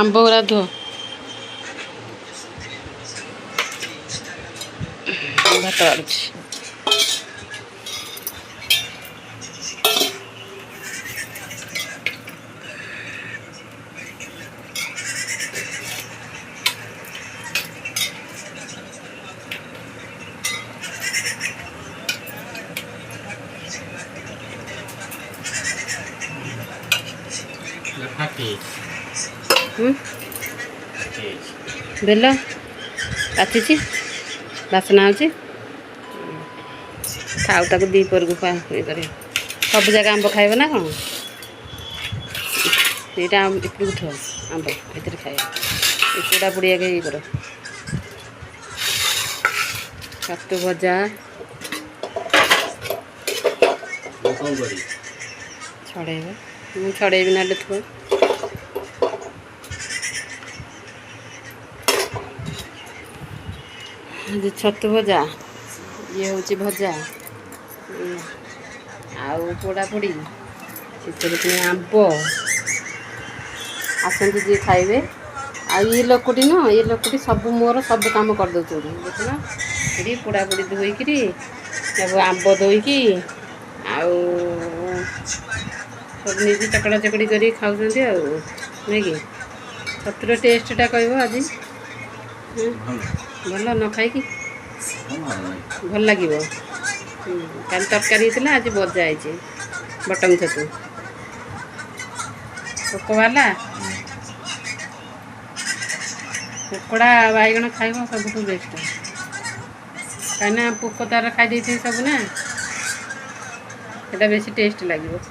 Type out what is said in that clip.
ଆମ୍ବ ଗୁରା ଧୁଅ। ଭାତ ବାଢୁଛି। ବେଲ ପାଚିଛି, ବାସ୍ନା ହେଉଛି। ଥାଉ, ତାକୁ ଦ୍ୱିପହରକୁ ଇଏ କରିବ। ସବୁ ଜାଗା ଆମ୍ବ ଖାଇବ ନା କ'ଣ? ଏଇଟା ଏପଟକୁ ଥୁଅ, ଆମ୍ବ ଏଥିରେ ଖାଇବ। ଏ ପୋଡ଼ା ପୋଡ଼ି ଆଗେ ଇଏ କର। ଛତୁ ଭଜା ଛଡ଼େଇବ, ମୁଁ ଛଡ଼େଇବି, ନହେଲେ ଥୁଅ। ଆଜି ଛତୁ ଭଜା, ଇଏ ହେଉଛି ଭଜା ଆଉ ପୋଡ଼ାପୋଡ଼ି, ସେଥିରେ ପୁଣି ଆମ୍ବ। ଆସନ୍ତୁ ଯିଏ ଖାଇବେ। ଆଉ ଇଏ ଲୋକଟି ନୁହଁ, ଇଏ ଲୋକଟି ସବୁ ମୋର ସବୁ କାମ କରିଦେଉଛନ୍ତି। ଦେଖୁନ, ଏଠି ପୋଡ଼ାପୋଡ଼ି ଧୋଇକିରି, ସବୁ ଆମ୍ବ ଧୋଇକି, ଆଉ ସବୁ ନିଜେ ଚକଡ଼ା ଚକଡ଼ି କରିକି ଖାଉଛନ୍ତି। ଆଉ ନୁହେଁ କି? ଛତୁର ଟେଷ୍ଟଟା କହିବ ଆଜି। ଭଲ ନ ଖାଇକି ଭଲ ଲାଗିବ। କାଲି ତରକାରୀ ହେଇଥିଲା, ଆଜି ଭଜା ହେଇଛି ବଟମ ଛତୁ। ପୋକ ବାଲା ପୋକଡ଼ା ବାଇଗଣ ଖାଇବ ସବୁଠୁ ବେଷ୍ଟ, କାହିଁକିନା ପୋକ ତାର ଖାଇ ଦେଇଥିବେ ସବୁ ନା, ସେଇଟା ବେଶୀ ଟେଷ୍ଟ ଲାଗିବ।